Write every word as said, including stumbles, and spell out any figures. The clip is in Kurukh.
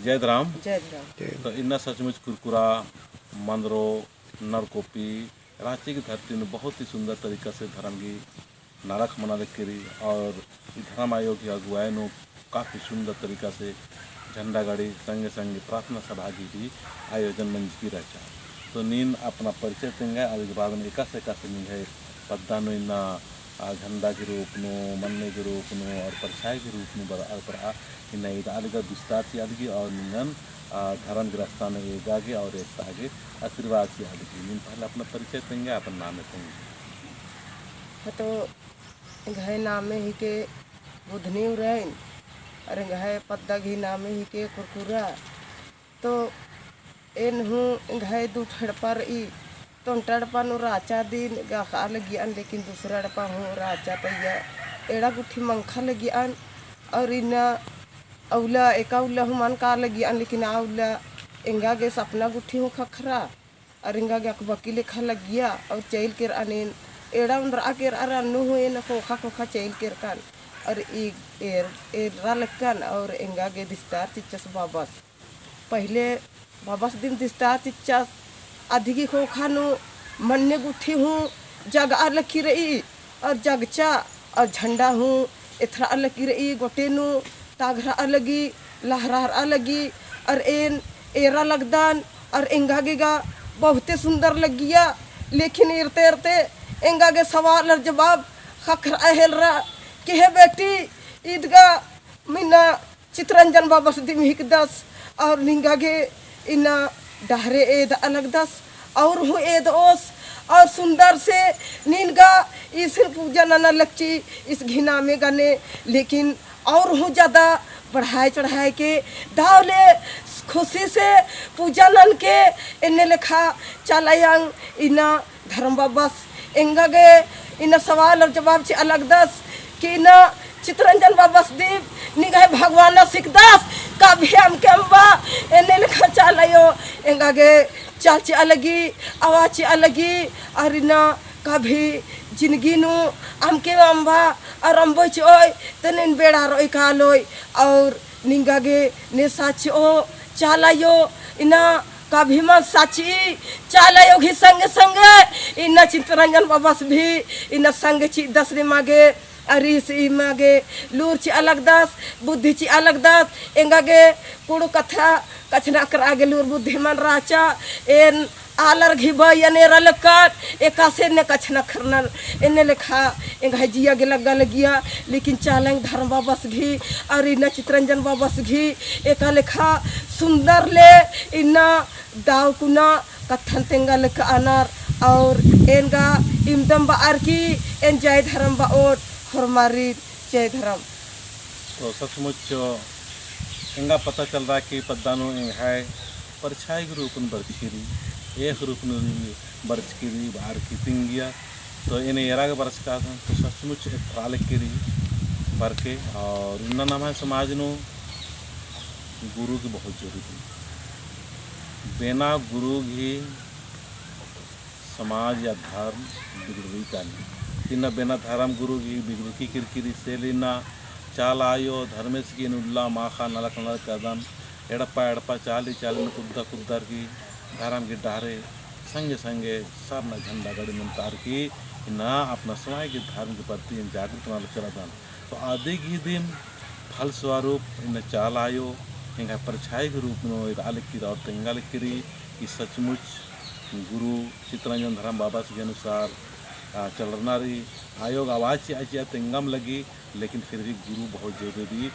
जय धरम। जय धरम। तो इन्ना सचमुच कुरकुरा, मंदरो, नरकोपी, राँची की धरती नू बहुत ही सुंदर तरीका से धरम गही नलख मना लगी रई और ई धरम आयो गही अगुवाई नू काफी सुंदर तरीका से झंडा गाड़ी संगे संगे प्रार्थना सभा गही भी आयोजन मंजकी रहचा। तो नीन अपना परिचय तेंगा, अदि के बाद में एकासे एकासे निंग्है पद्दा नू इन्ना, आ, झंडा के रूप नू, मन्ने के रूप नू और परछाई के रूप नू बरआ, बरआ इन्ना ईदआ लगी, विस्तार चिआ लगी और निंगन, आ, धरम गही रस्ता नू एगा गे और एकता गे आशीर्वाद चिआ लगी। नीन पहले अपना परिचय तेंगा, अपन नामे तेंगा। हाँ, तो एंग्है नामे हिके बुधनी उराइन, अरा एंग्है पद्दा गही नामे हिके कुरकुरा। तो एन हूँ एंग्है दू ठो एड़पा रई, तो ओन्टा एड़पा नू रहचा दिम गा अख़आ लगियन, लेकिन दूसरा एड़पा हूँ रहचा तइया एड़ा गुट्ठी मंखा लगियन, और इन्ना उल्ला, एका उल्ला हूँ मल का लगियन, लेकिन आ उल्ला एंगा गे सपना गुट्ठी हूँ ख़क्खरा, अरा एंगा गे अकबकी लेखा लगिया, और चइल केरअन एन, एड़ा ओन्द्रआ केरआ रअन नू हूँ एन ख़ोख़ा ख़ोख़ा चइल केरकन, और ई एर-, एर्रा लक्कन, और एंगा गे दिस्तार चिच्चस बाबस। पहिले बाबस दिम दिस्तार चिच्चस, अदि गही ख़ोख़ा नू मन्ने गुट्ठी हूँ जगआ लगी रई, और जगचा, और झंडा हूँ एथरआ लगी रई, गोटे नू ताघरआ लगी, लहरारआ लगी, और एन एरा लगदन, और एंगा गे गा बहुते सुंदर लगिया। लेकिन एरते एरते एंगा गे सवाल और जवाब ख़क्खरआ हेलरा कि हे बेटी, ईद गा इन्ना चितरंजन बाबस दिम हिकदस, और निंगा गे इन्ना डहरे एदआ लगदस, और हूँ एदओस, और सुंदर से नीन गा ईसिन पूजा नना लगची, ईस गही नामे गने, लेकिन और हूँ ज्यादा बढ़ाए चढ़ाए के दव ले खुशी से पूजा ननके, एन्ने लेखा चाला आयो इन्ना धरम बाबस एंगा गे इन्ना सवाल और जवाब चिआ लगदस कि इन्ना चितरंजन बाबस दिम निंग्है भगवानस हिकदस, कभी अमके अम्बा, एन्ने लेखा चाला आयो एंगा गे चाल चिआ लगी, आवाज चिआ लगी, और इन्ना कभी जिनगी नू अमके अम्बा, और अम्बोय चिओय, तो नीन बेड़ा रओय कालोय, और निंगा गे ने साचिओ चाला आयो, इन्ना कभी मल साची, चाला आयो गही संगे संगे इन्ना चितरंजन बाबस भी इन्ना संगे चिदस निमा गे, अरिस इमा गे लूर चिआ लगदस, बुद्धि चिआ लगदस, एंगा गे कुँड़ुख़ कत्था कछनखरआ गे लूर बुद्धि मल रहचा, एन आलर गही बअनर लक्कन, एकासे ने कछनखरनर, एन्ने लेखा एंग्है जिया गे लग्गा लगिया, लेकिन चाला आयो धरम बाबस गही, और इन्ना चितरंजन बाबस गही, एका लेखा सुंदर ले इन्ना दव कुना कत्थन तेंगा लक्कअनर, और एन गा इमदम बअर की एन जय धरम बओन, होरमारिन जय धरम। तो सचमुच एंगा पता चलरा कि पद्दा नू एंग्है परछाई गही रूप नू बरचकी रई, एख़ रूप नू बरचकी रई, बअर की तिंगिया। तो एन एरा गे बरचका तो सचमुच एथरआ लगी रई बअर के, और इन्ना नम्है समाज नू गुरु गही बहुत जरूरी। बिना गुरु गही समाज या धर्म बिगड़रई काली। इन्ना बिना धर्म गुरु गही बिगड़रकी केरकी रई, से ले इन्ना चाला आयो धर्मेस गही एन उल्ला माख़ा नलख नलख कादन, एड़पा एड़पा चाली चाली नू कुद्दा कुद्दा रई धर्म गही डहरे संगे संगे सरना झंडा गड़ी नू तार की इन्ना अपना समाज गही धर्म गही प्रति एन जागरूक नना चलादन। तो अदि गही दिम फलस्वरूप इन्ना चाला आयो एंग्है परछाई गही रूप नू एदआ लगी रई और तेंगा लगी रई कि सचमुच गुरु चितरंजन धरम बाबस गही अनुसार, आ, चलरना रई। आयो गा आवाज चिआ चिआ तेंगम लगी, लेकिन फिर भी गुरु बहुत जरूरी रई।